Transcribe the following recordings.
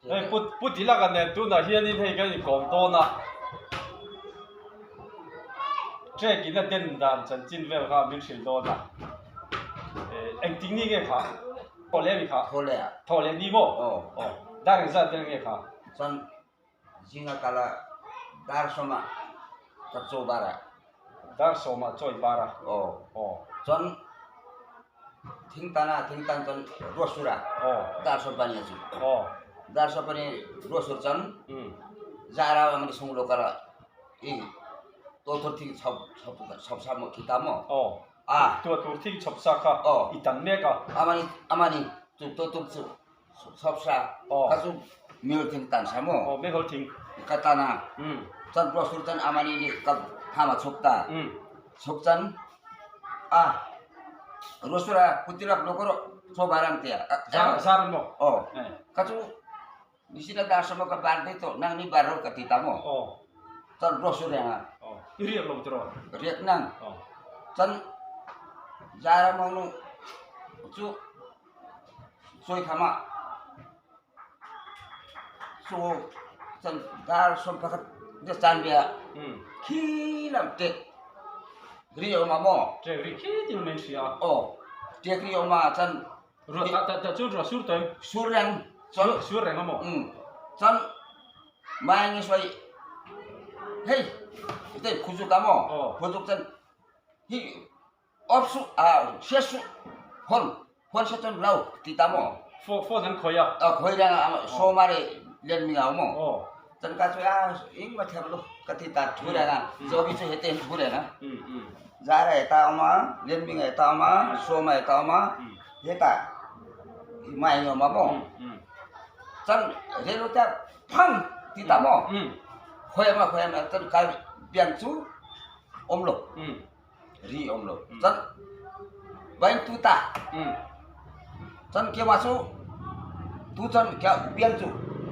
Hei Pu Pu Tilaka nen tunah hianin hei kan inkawm dawn a, trek in a den dan chanchin vel kha min hrilh dawn a, engtin ni nge kha? Thaw leh a ni kha? Thaw leh a. Thaw leh ni maw? Aw. Aw. Dar engzat vel nge kha? Chuan zinga kala dar sawma ka chaw bar a. Dar sawma chaw i bar a? Aw. Aw. Chuan Thingtan ah thingtan cun ruahsur ah darsawpani a cu. Darsawpani ruahsur cun zara man sung lo kar ah i tuathur thing chop chop sa maw khi ta maw. Tuathur thing chop sa kha i tan mek a. Amani amani cu tuathur cu chop sa ka cu mil thing tan sa maw. Mehol thing. Ka tan ah cun ruahsur cun amani nih ka tham a chop ta. Chop cun Ah, Rosura kutilak lokoro cho barang tia. Zar mo. Oh. Ka chu nisina da sama ka bar de to nang ni baro ka ti tamo. Oh. Chan rosura nga. Oh. Iriak lo tro. Riak nang. Oh. Chan zara mo nu chu choi khama chu chan dar som pakhat de chan bia khi lam te ri oma mo Ṭek ri khi tin men hria. Aw ṭek ri oma chan Ruah ta ta ta chu ruah sur toim. Sur reng chan Sur reng amo. Chan mai ngi soi hei te khujuk amo khujuk chan hi Off suh ah sia suh phone phone sia cun lo ti ta maw? Phone an khoi a. Khoi dang ah sawma le lian mi ngau maw? Cun ka cu ah ing ma thiam lu ka ti ta thu dang ah zobi cu hete thu dang ah. Zara e ta ma lian mi ngai ta ma sawma e ta ma heta mai ngo ma maw? Cun relu ta phang ti ta maw? Khoi ma khoi ma cun ka biang cu om lo. Ri um lo. Cun vain tu ta. Cun keimah cu tu cun bian cu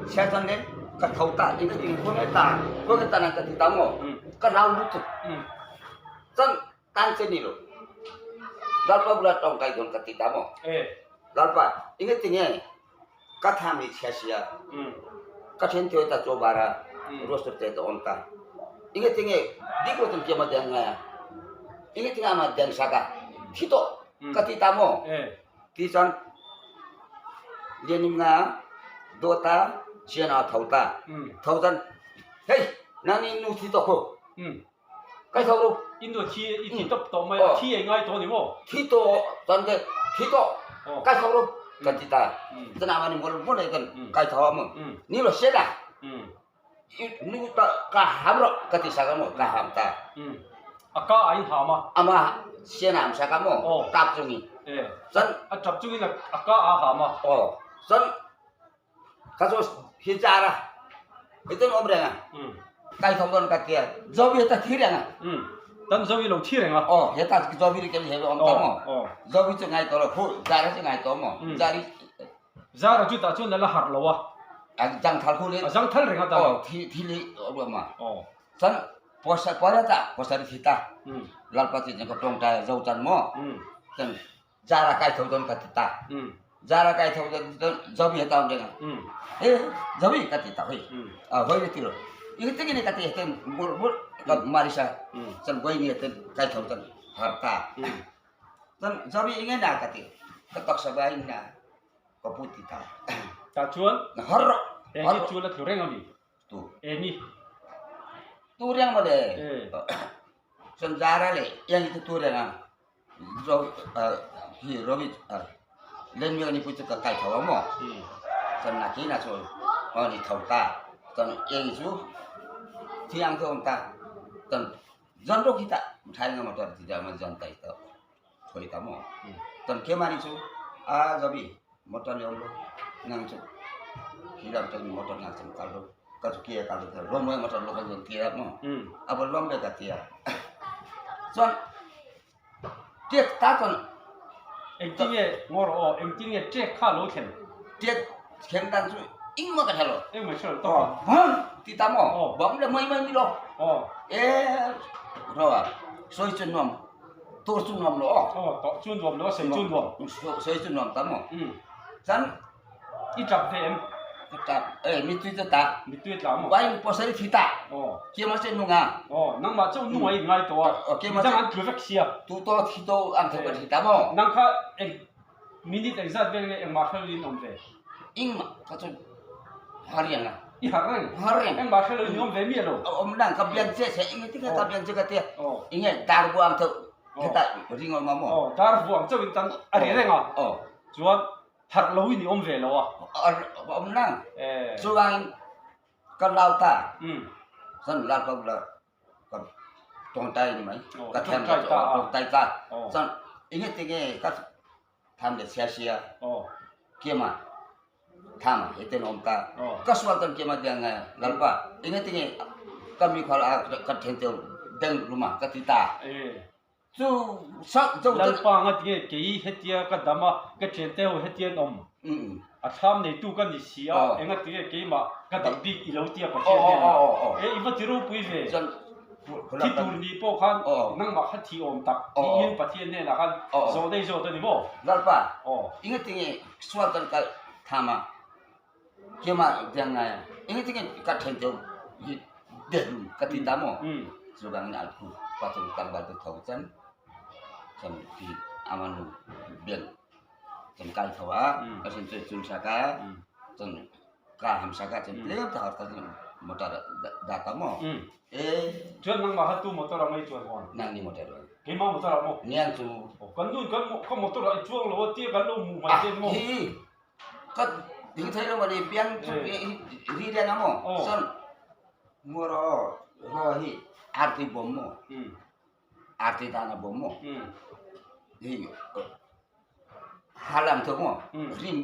sia cun le ka tho ta i ka ding khua ta khua ka ta ka ti ta maw ka rau lu tuk. Cun tan se ni lo. Lalpa bula tong kai don ka ti ta maw. Lalpa inge tinge ka tham i chia sia ka then te ta cho bara roster te ta on ta inge tinge dik lo tum ke ma deng nga inge tinga ma deng saka thi to ka ti ta mo ti chan lianim nga do ta chian a thau ta thau chan hei nang in nu thi to kho kai thau ru in do thi i thi top to mai thi ai ngai to ni mo thi to tan ke thi to kai thau ru kan ti ta tan ama ni mol mol kan kai thau mo ni lo se da nu ta ka ham ro ka ti sa ka mo ka ham ta aka ai ha ma ama se nam sa ka mo tap chung i san a tap chung in aka a ha ma o san Ka cu hi car ah hitin um reng ah kai thong don ka tia zobi ta thi reng ah. Tan zobi lo thi reng ah. Oh he ta zobi ri kel he om ta mo. Zobi chu ngai to lo khu zara chu ngai to mo. Zari Zara chu ta chu na la har lo a. A jang thal khu le. A jang thal reng a ta. Oh thi thi li om ma. Oh. Chan posa pora ta posa ri thi ta. Lalpa ti ka tong ta zo chan mo. Chan Zara kai tho don ka ti ta. Zara kai tho don zobi ta om deng. E zobi ka ti ta hoi. A hoi ti lo. I te ni ka ti te mur mur ka marisa. Chan goi ni te kai tho ton har ta. Chan zobi inge na ka ti. Ka tak sa bai na ka pu ti ta. Ta chuan har ro. E ni chu la thu reng ami. Tu. E ni. Tu reng ma le. Chan zara le yang itu tu reng a. Hi Robi lenmi ni pui chu ka kai tho maw cun na ki na cu ni tho ta cun eng cu thiang cu um ta cun zon ro khi ta thai nga motor ti da ma zon tai to thoi ta maw cun ke mani cu a zobi motor ni om lo nang cu hi lam cun motor na cun kal lo ka cu kia kal lo lom motor lo ka zon tia maw abol lom be ka tia cun Ṭek ta cun Engtin nge ngawr aw engtin nge ṭek kha lo thlen? Ṭek thlen dan cu ing ma ka thalo. Ing ma thalo to. Bang ti ta mo. Bang le mai mai mi lo. E ro a soi chun nuam tur chun nuam lo. Oh to chun nuam lo sei chun nuam. Sei chun nuam ta mo. Chan i ṭap ve em? Ka ṭap. E mittui chu ta. Mittui tla maw? Vai pasarih thi ta. Aw. Keimah chu nunga. Aw, nangmah chu nunga i ngai tawh a. Aw, keimah chu. Midang an tlu vek sia. Tu to thi to an tho ka thi ta maw? Nang kha eng minute engzat vel nge engmah hrelo in awm ve? Engmah ka chu har reng a. I har reng? Har reng. Engmah hrelo in awm ve miah lo? Awm nang ka bian che che enge tinge ka bian che ka tia. Aw. Enge dar buang tho heta ring awm a maw? Aw, dar buang chauh in tan a ri reng a. Aw. Chuan Harh lo in i awm ve lo a. Awm nang. Chuvangin ka lau ta. Cun lau ko la ka tawngtai ni mai. Ka thiam le tawngtai ta. Cun inge tinge ka tham le sia sia. Kiama tham he ten om ta. Ka sual tan kiama deng ngai lalpa inge tinge ka mi khal a ka then teu deng luma ka ti ta. Chu sak zo Lalpa nga tinge kei hetia ka dam a, ka thiante ho hetia an awm. A thlam neitu ka ni si a, enga tinge keimah ka dam bik i lo tia Pathian hnenah. E i va ti ropui ve. Thi tur ni pawh khan nangmah kha thi awm tak tiin Pathian hnenah khan zawh daih zawt a ni maw? Lalpa, enga tinge sual kan kal tham a, keimah biang ngai a, enga tinge ka then deuh hi den ka ti ta maw? Cu bangin al phu pa cu tlangval te tho cang cun hi ama nu biang cun kai tho a asin cu cun saka cun ka ham saka cun tlem ta har ta motor da ta maw? E Chuan nangmah kha tu motor a ngei chuan hawn? Nang ni motor a. Keimah motor ah maw? Niang cu. Kan nun kan ka motor ah i chuang lo a tia kan lo hmuh mai ten maw? Hi Ka ding thei lo mawle piang cu ri deng a maw son ngor ro hi arti bom maw arti dan a bom maw hi halam tho maw rim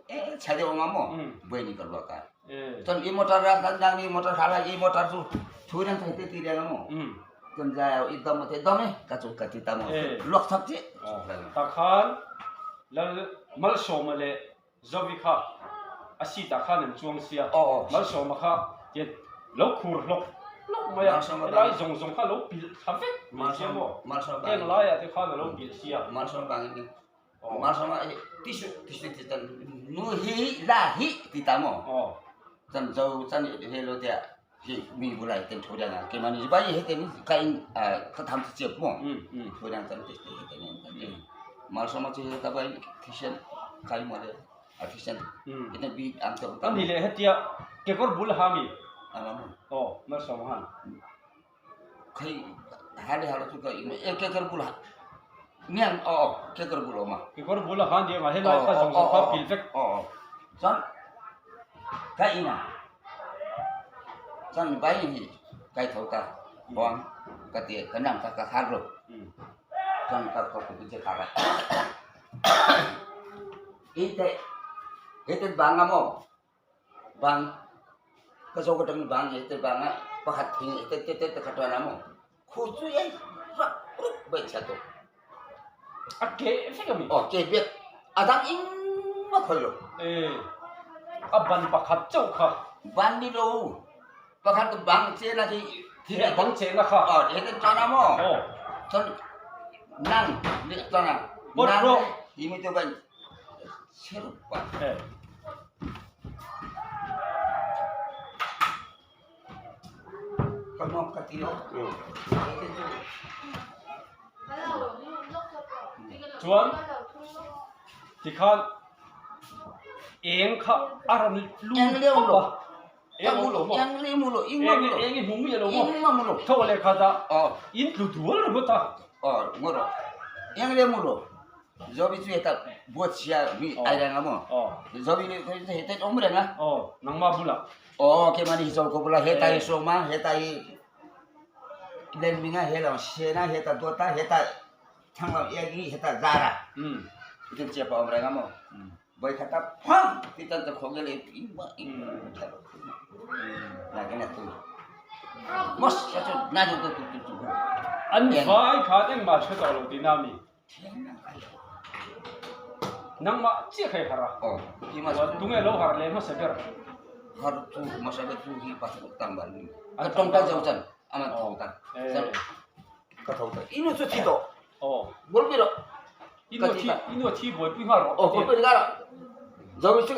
e chade ong a maw buai ni ka lua ka ton i motor ra kan dang ni motor khala i motor chu thu reng thai te ti reng a maw ton ja i dam te dam e ka chu ka ti ta maw lok thap chi ta khan Lal Malsawma leh Zovi kha a seat ah khan an chuang sia, Malsawma kha tian lo khur hlawk hlawk mai a, helai zawng zawng kha lo pilh thla vek mai sia maw, heng laiah te khan a lo pilh sia. Malsawma bang in Malsawma hi tisu tisu ti tan nu hi la hi ti ta maw, chan zo chan he lo te hi mi bulai ten thu dang a keimah nih bai he ten ka in ka tham chi chiap maw thu dang chan te he ten en malsawma chu he ta bai thisen kai mo le a thisen ina bi am to ani le hetia kekor bul ha mi o malsawma han khai hale halo chu ka e kekor bul ha nian o kekor bul oma kekor bul ha ni ma helai kha zong zong kha pil vek o chan ka ina Cun bai hi kai tho ta bawng ka ti ka nam ta ka khar lo. Cun ka ka ku che khar. Ite ite bang amo bang ka zo ka tang bang ite bang a pakhat thing ite te te te khatwan amo khu chu ei rak rup bai cha to. A ke vek ami. Oh ke vek adang ing ma khoi lo. E a ban pakhat chauh kha. Ban ni lo pakhat bang che na khi thi bang che na kha. Oh he ten chana mo. Oh. Chon nang ni chana. Nang hi mi to ban cheru pa. E. Ka nuam ka ti lo. Chuan tikhan eng kha a rawn lut tawp a. Eng mu lo maw? Eng mu lo, eng ma mu lo. Eng i hmu miah lo maw? Eng ma mu lo. Tho leh khat ah in tlu dual ringawt a. Aw, ngaw rawh. Eng le mu lo. Zovi chu heta buat sia mi ai reng a maw? Zovi nih heta awm reng a. Aw, nangmah bulah. Aw, keimah nih hi zo ko bula heta hi sawma, heta hi lenminga, he lo sena, heta dawta, heta thanglo egi, heta zara. Itin chia pa awm reng a maw? Voi khat ah phang ti tan ta khong le ing ma ing thalo. Na ke na tu. Mos sa chu na tu tu tu tu. An vai khan engmah hre tawh lo ti na mi. Nangmah chiah kha i har a. Tunge lo har leh hmasa ber? Har chu hmasa ber chu hi pasal tam bal ni. Ka tong ta zo chan aman thong ta. Ka tho ta. Inu chu thi to. Bol pi ro. Inu thi inu thi boi pi nga ro. Oh bol pi nga ro. Zo chu.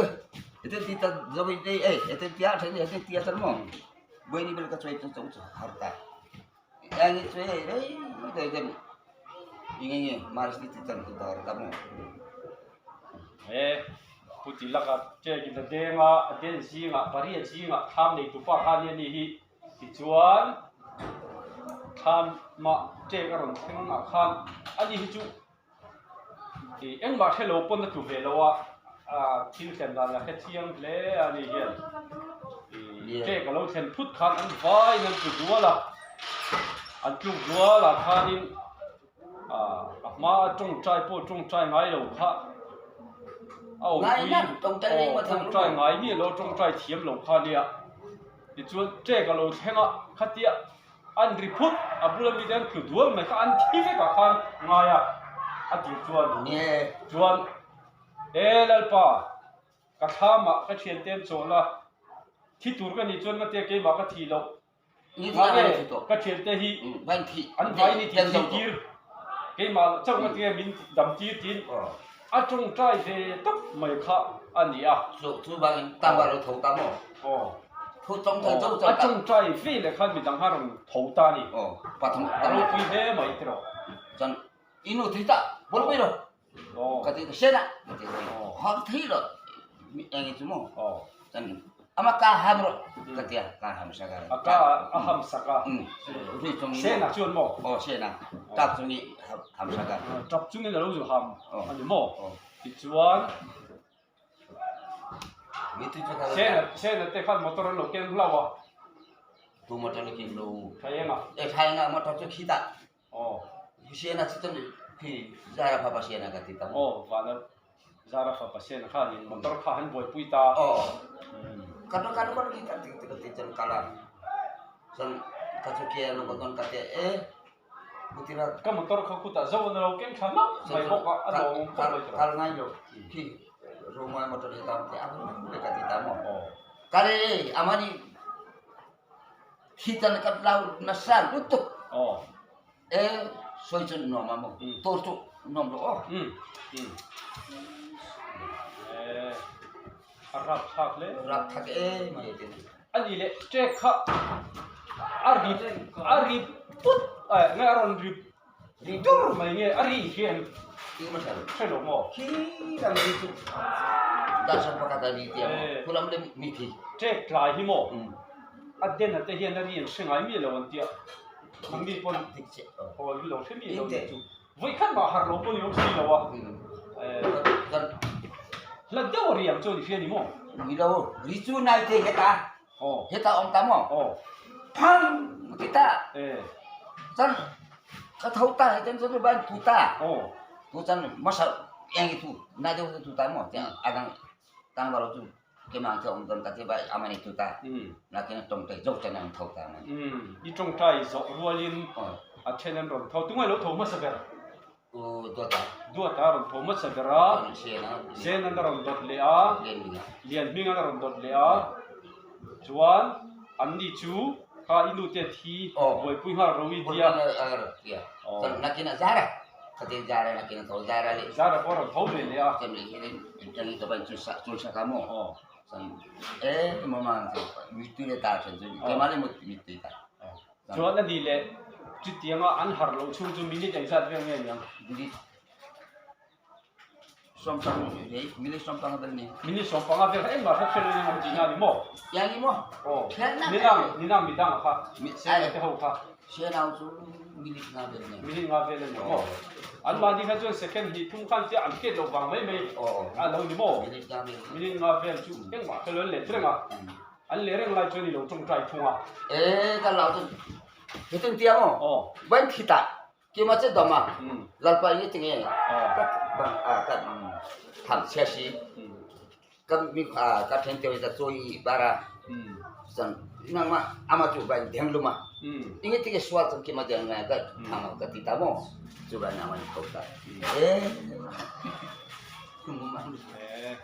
Ete ti ta zo i te e ete tia the ni ete tia chan mo. Boi ni bel ka choi chu chu har ta. Yang ni choi rei rei jen. Inge nge maris ni ti chan tu dar ta mo. E puti laka che ki da denga a den zinga pariat zinga thlam nei tu pa kha ni ani hi tichuan thlam ma ṭek a rawn thleng ah khan ani hi chu ih engmah hre lo pawn a tlu ve lo a ah thil thlen dan a hre chiang hle a ni hian ih ṭek a lo thlen phut khan an vaiin an tlu dual a an tluk dual ah khanin ah a hma a tawngtai pawh tawngtai ngai lo kha a awmpui aw tawngtai ngai miah lo tawngtai thiam lo kha nia tichuan ṭek a lo thleng a khatia An ri phut, a bula mite an tlu dual mai kha an thi vekah khan ngai a, a tir chuan chuan E Lalpa, ka thlamah ka thiante an chawl a, thi tur ka nih chuan ngatia keimah ka thih loh mahse ka thiante hi an vai ni tih thih tir, keimah chauh ngatia min dam tir tiin a tawngtai ve tawp mai kha a ni a. A tawngtai ve leh khan midang kha rawn tho ta a ni. A ropui hle mai tiraw. A ka a ham sak a. Sena chuan maw? Tap chungin a lo zu ham a ni maw? Tichuan. Sena te khan motor an lo ken hlau a. Tu motor lo ken lo. Thaenga. E thaenga motor chu khi ta. Aw. Sena chu tan khi Zara fapa Sena ka ti ta. Aw vana Zara fapa Sena khan in motor kha han buaipui ta. Aw. Kan kan kan khi ta ti ti chan kala. Chan ka chu kia lo ka ton ka te e Ka motor kha khutah zo an lo keng thla hlauh mai bawk a, a lawm khawp mai tawh. Kal ngai lo khi Romai motor hi tam te a le ka ti ta maw. Kare amani khi tan ka lau nasa lutuk. E soi chun nuam a maw tor chu nuam lo aw. A rap thlak hle. Rap thlak e mai te. A ni leh ṭek kha a ri a ri put eh nge a rawn ri ri dur mai nge a ri hian hre lo maw? Khi lam ri chu darshan pakhat a ri tia maw khu lam le mi thi. Ṭek tlai hi maw a den a te hian a ri an hre ngai miah lo an tia nangni pawn aw in lo hre miah lo nih chu vawi khat mah harh lo pawh ni awm si lo a eh hla deuh a ri ang chu ni hria ni maw? Ni lo ri chu nai te heta heta awm ta maw phang ti ta chan ka tho ta he chan chu ban tu ta tu chan masa yang itu na deuh tu ta maw adang tang balo chu kemang che awm dawn ka ti bai amani tu ta nakin tawngtai zo chan an tho ta mai. I tawngtai zawh rualin a then an rawn tho tungai lo tho hmasa ber. U Duata. Duata a rawn tho hmasa ber a, Zen an a rawn dawt leh a, Lianhming an a rawn dawt leh a, chuan anni chu kha i nu te thi buaipui nghal ro i tia. Zara pawh a rawn tho ve leh a. Chuan a ni leh chutianga an harh loh chhung chu minute engzat vel nge niang? Minute sawmpanga minute sawmpanga vel ni. Minute sawmpanga vel kha engmah hre hre lo in an awm tihna a ni maw? Yang ni maw? Aw. Ninang ninang midang kha Sena te ho kha. Sena chu minute nga vel ni. Minute nga vel a ni maw? An mahni kha chuan second hnih thum khan chiah an hriat loh vang mai mai a lo ni maw? Minute nga vel. Minute nga vel chu engmah hre lo an let reng a. An leh reng lai chuan i lo tawngtai thung a. E kan lau chu hitin tia maw? Aw. Ban khi ta kima che dom a lalpa nge tinge ka bang a ka tham chia si ka mi a ka then te ta choi bara san nang ma ama chu ban deng luma inge tinge sual chang kima deng nga ka tham ka ti ta mo chu ban ama ni thau ta e. E.